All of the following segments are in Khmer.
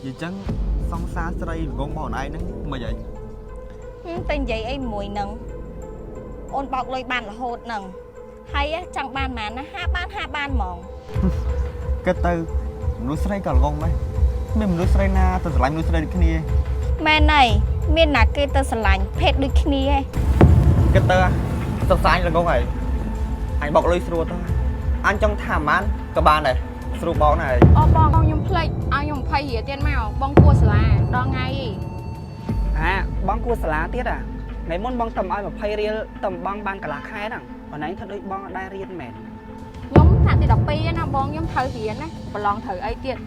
និយាយចឹងសង្សារស្រីល្ងងរបស់អូនឯងហ្នឹងមិនអី ហឹមតែនិយាយអីមួយហ្នឹងអូនបោកលុយបានរហូតហ្នឹងហើយចង់បានប៉ុន្មានណាហាបានហាបានហ្មង គិតទៅមនុស្សស្រីក៏ល្ងងដែរមានមនុស្សស្រីណាទៅស្រឡាញ់មនុស្សស្រីដូចគ្នា មែនហើយមានណាគេទៅស្រឡាញ់ភេទដូចគ្នាឯង គិតទៅសង្សារអញល្ងងហើយអញបោកលុយស្រួលទៅអញចង់ថាម៉ានក៏បានដែរស្រួលបោកណាស់ហើយ អូបងខ្ញុំភ្លេចឲ្យខ្ញុំ20រៀលទៀតមកបងគួរសាលាដល់ថ្ងៃឯង អាបងគួរសាលាទៀតអាថ្ងៃមុនបងតំឲ្យ20រៀលតំបងបានកន្លះខែហ្នឹងអូនឯងធ្វើដូចបងអត់ដែររៀនមែន ខ្ញុំថ្នាក់ទី12ណាបងខ្ញុំត្រូវរៀនណាប្រឡងត្រូវអីទៀត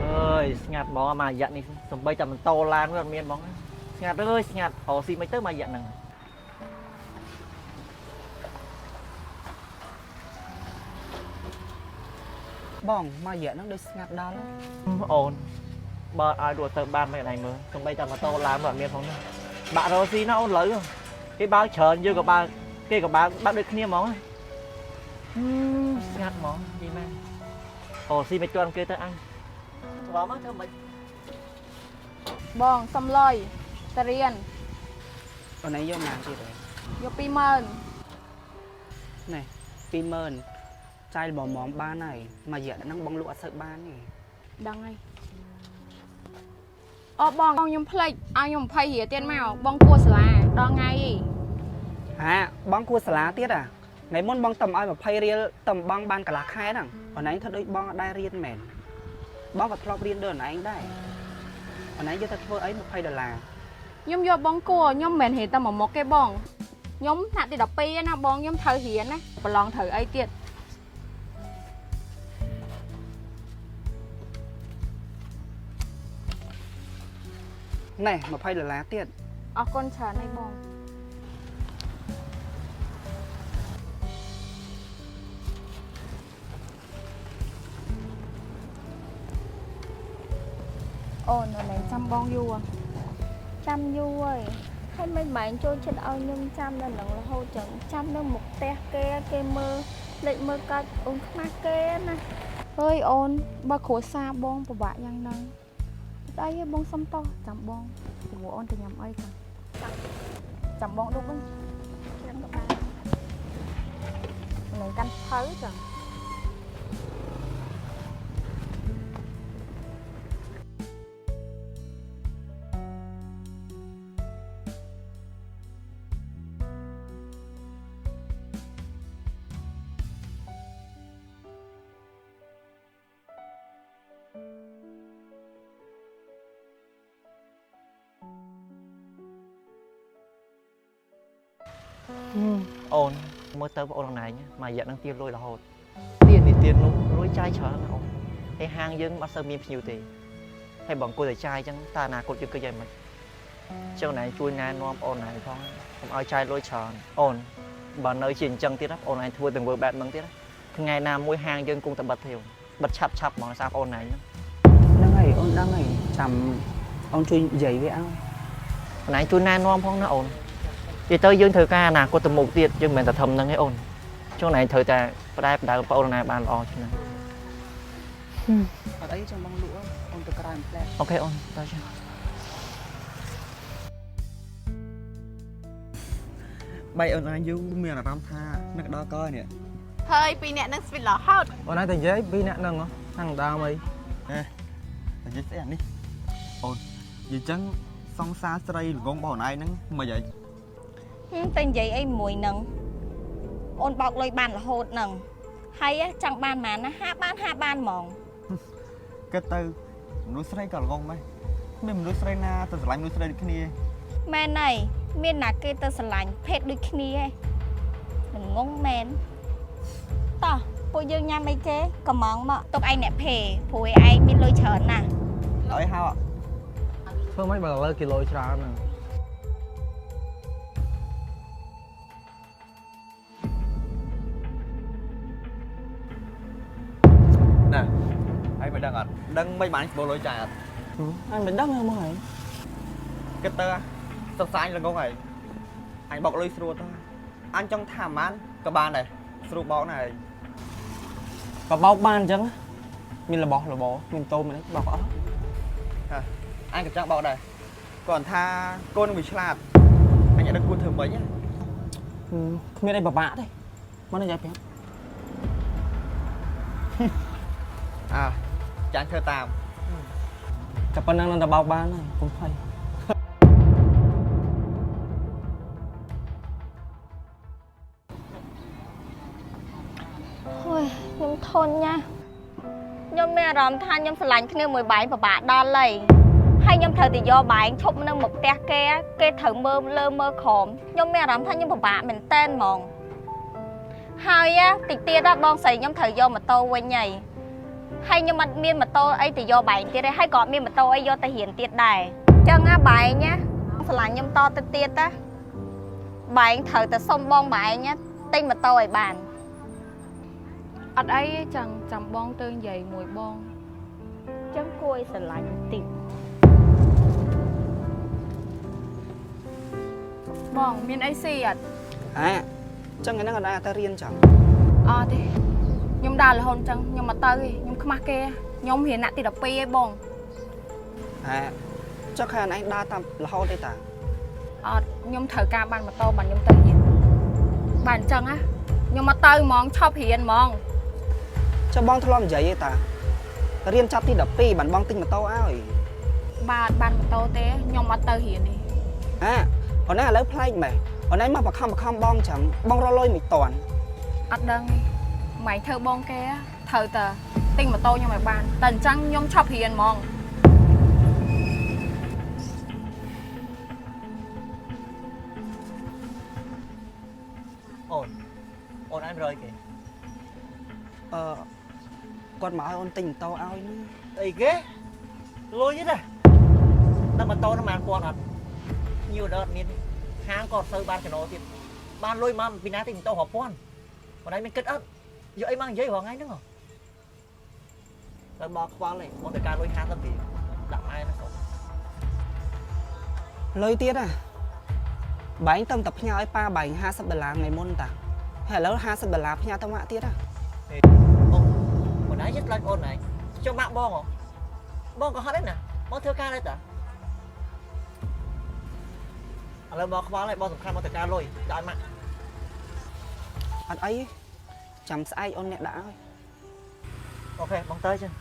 អើយស្ងាត់ហ្មងមករយៈនេះសំបីតែម៉ូតូឡានវាអត់មានហ្មងស្ងាត់អើយស្ងាត់រកស៊ីមិនទៅមករយៈហ្នឹង បងមករយៈហ្នឹងដូចស្ងាត់ដល់ អូនបើឲ្យរត់ទៅបានមិនអីមើលសំបីតែម៉ូតូឡានវាអត់មានផងណាបាក់រកស៊ីណាអូនលើគេបើកច្រើនយើងក៏បើកគេក៏បើកបើកដូចគ្នាហ្មងស្ងាត់ហ្មងនិយាយមែនអូស៊ីមិនទាន់គេទៅអញច្រឡំធ្វើមិន បងសុំលុយទៅរៀន អូនឯងយកមកទៀតហើយ យក20000 នេះ20000ចាយល្មមៗបានហើយមករយៈហ្នឹងបងលក់អត់សូវបានទេ ដឹងហើយអូបងខ្ញុំភ្លេចឲ្យខ្ញុំ20រៀលទៀតមកបងគួរសាលាដល់ថ្ងៃឯង អាបងគួរសាលាទៀតអាថ្ងៃមុនបងតំឲ្យ20រៀលតំបងបានកន្លះខែហ្នឹងអូនឯងធ្វើដូចបងអត់ដែររៀនមែនបងក៏ធ្លាប់រៀនដូចអូនឯងដែរអូនឯងយកទៅធ្វើអី20ដុល្លារ ខ្ញុំយកបងគួរខ្ញុំមិនមែនរៀនតែមួយមុខទេបងខ្ញុំថ្នាក់ទី12ណាបងខ្ញុំត្រូវរៀនណាប្រឡងត្រូវអីទៀត ណែ20ដុល្លារទៀត អរគុណច្រើនហើយបងអូនអូនឯងចាំបងយូរ ចាំយូរហើយហើយមិនបែងចូលចិត្តឲ្យខ្ញុំចាំនៅនឹងរហូតចឹងចាំនៅមុខផ្ទះគេគេមើលលេចមើលកាច់អូនខ្មាស់គេណា អើយអូនបើគ្រួសារបងពិបាកយ៉ាងហ្នឹងស្អីឯងបងសុំតោះចាំបងព្រោះអូនទៅញ៉ាំអីចាំចាំបងដុបវិញ ចាំក៏បាន នឹងកាន់ភៅចាំ អូនមើលទៅបងអូនណែងមករយៈហ្នឹងទៀនលុយរហូតទៀននេះទៀននោះលុយចាយច្រើនណាអូនហើយហាងយើងអត់សូវមានភ្ញៀវទេហើយបងអង្គុយតែចាយអញ្ចឹងតើអនាគតយើងគិតយ៉ាងម៉េចចឹងណែជួយណែនាំអូនណែផងកុំឲ្យចាយលុយច្រើនអូនបើនៅជាអញ្ចឹងទៀតណាអូនឯងធ្វើទង្វើបែបហ្នឹងទៀតណាថ្ងៃណាមួយហាងយើងគង់តែបិទទេអូនបិទឆាប់ឆាប់ហ្មងសារអូនណែហ្នឹង ហ្នឹងហើយអូនដឹងហើយចាំអូនជួយនិយាយវាឲ្យ អូនឯងជួយណែនាំផងណាអូននិយាយទៅយើងត្រូវការអនាគតទៅមុខទៀតយើងមិនមែនតែធំហ្នឹងទេអូនចឹងណែត្រូវតែផ្ដែផ្ដៅបងអូនណែបានល្អជាងហ្នឹង អត់អីចាំបងលក់អូនទៅក្រៅផ្លែ OK អូនតើចា បែកអូនឯងយូរមានអារម្មណ៍ថានឹកដល់កនេះ ហើយពីរអ្នកនឹងស្វីតរហូត អូនឯងតែនិយាយពីរអ្នកហ្នឹងហ៎ខាងដើមអី និយាយស្អីអានេះអូននិយាយចឹងសង្សារស្រីល្ងងរបស់អូនឯងហ្នឹងមិនអី ហឹមតែនិយាយអីមួយហ្នឹងអូនបោកលុយបានរហូតហ្នឹងហើយចង់បានប៉ុន្មានណាហាបានហាបានហ្មង គិតទៅមនុស្សស្រីក៏ល្ងងដែរមានមនុស្សស្រីណាទៅស្រឡាញ់មនុស្សស្រីដូចគ្នា មែនហើយមានណាគេទៅស្រឡាញ់ភេទដូចគ្នាឯងល្ងងមែនតោះពួកយើងញ៉ាំអីគេកំងមកទុកឯងអ្នកភេព្រោះឯងមានលុយច្រើនណាស់ ឲ្យហៅ ធ្វើម៉េចបើឥឡូវគីឡូច្រើនហ្នឹង ណែហើយមិនដឹងអត់ដឹងមិនបានស្បូរលុយចាយអត់ អញមិនដឹងហ៎មកហើយ គិតទៅសង្សារអញល្ងងហើយអញបោកលុយស្រួលទៅអញចង់ថាម៉ានក៏បានដែរស្រួលបោកណាស់ហើយ បើបោកបានអញ្ចឹង មានរបស់របរមានម៉ូតូមានអីបោកអស់ អញក៏ចង់បោកដែរគាត់ថាកូននឹងវាឆ្លាតអញអត់ដឹងគួរធ្វើម៉េចណា គ្មានអីពិបាកទេមកនិយាយប្រាប់ អើចាញ់ធ្វើតាម តែប៉ុណ្ណឹងនឹងតែបោកបានហើយកុំភ័យ ហូយខ្ញុំធន់ណាស់ខ្ញុំមានអារម្មណ៍ថាខ្ញុំស្រឡាញ់គ្នាមួយបែងពិបាកដល់ហើយហើយខ្ញុំត្រូវតែយកបែងឈប់នៅមុខផ្ទះគេគេត្រូវមើលលើមើលក្រោមខ្ញុំមានអារម្មណ៍ថាខ្ញុំពិបាកមែនតែនហ្មងហើយណាតិចទៀតណាបងស្រីខ្ញុំត្រូវយកម៉ូតូវិញហើយហើយខ្ញុំអត់មានម៉ូតូអីទៅយកបែងទៀតទេហើយក៏អត់មានម៉ូតូអីយកទៅរៀនទៀតដែរអញ្ចឹងណាបែងណាស្រឡាញ់ខ្ញុំតទៅទៀតណាបែងត្រូវតែសុំបងបែងណាទិញម៉ូតូឲ្យបាន អត់អីទេចឹងចាំបងទៅនិយាយមួយបង ចឹងគួរឲ្យស្រឡាញ់តិច បងមានអីស៊ីអត់ ហាចឹងថ្ងៃហ្នឹងអត់អាចទៅរៀនចឹង អត់ទេខ្ញុំដើររហូតចឹងខ្ញុំមកទៅទេខ្ញុំខ្មាស់គេខ្ញុំរៀនថ្នាក់ទី12ឯងបង ហាចុះខានឯងដើរតាមរហូតទេតា អត់ខ្ញុំត្រូវការបានម៉ូតូបានខ្ញុំទៅរៀនបានអញ្ចឹងណាខ្ញុំមកទៅហ្មងឈប់រៀនហ្មង ចុះបងធ្លាប់និយាយទេតារៀនចប់ទី12បានបងទិញម៉ូតូឲ្យ បើអត់បានម៉ូតូទេខ្ញុំអត់ទៅរៀនទេ ហាអូនឯងឥឡូវប្លែកម៉េះអូនឯងមកបខំបខំបងចឹងបងរកលុយមិនតាន់ អត់ដឹងទេម៉ែធ្វើបងគេត្រូវតែទិញម៉ូតូខ្ញុំឲ្យបានតែអញ្ចឹងខ្ញុំឈប់រៀនហ្មង អូនអូនឯងរយគេ អឺគាត់មកឲ្យអូនទិញម៉ូតូឲ្យហ្នឹង អីគេលុយទេណាដល់ម៉ូតូហ្នឹងបានពាន់អត់ញៀវដល់អត់មានហាងក៏អត់សូវបានចំណូលទៀតបានលុយមកពីណាទិញម៉ូតូរាប់ពាន់អូនឯងមានគិតអត់យកអីមកនិយាយរាល់ថ្ងៃហ្នឹងហ៎ដល់មកខ្វល់ឯងមកទៅការលុយ50ពីដាក់ម៉ែណាសុំ លុយទៀតហ่ะបែងតំតែផ្ញើឲ្យប៉ាបែង50ដុល្លារថ្ងៃមុនតាហើយឥឡូវ50ដុល្លារផ្ញើទៅម៉ាក់ទៀតហ่ะ អូអូនឯងចិត្តខ្លាចអូនឯងចុះម៉ាក់បងហ៎បងក៏ហត់ដែរណាបងធ្វើការដែរតាឥឡូវបងខ្វល់ហើយបងសំខាន់មកទៅការលុយដាក់ឲ្យម៉ាក់ អត់អីទេចាំស្អែកអូនអ្នកដាក់ឲ្យ អូខេបងទៅចឹង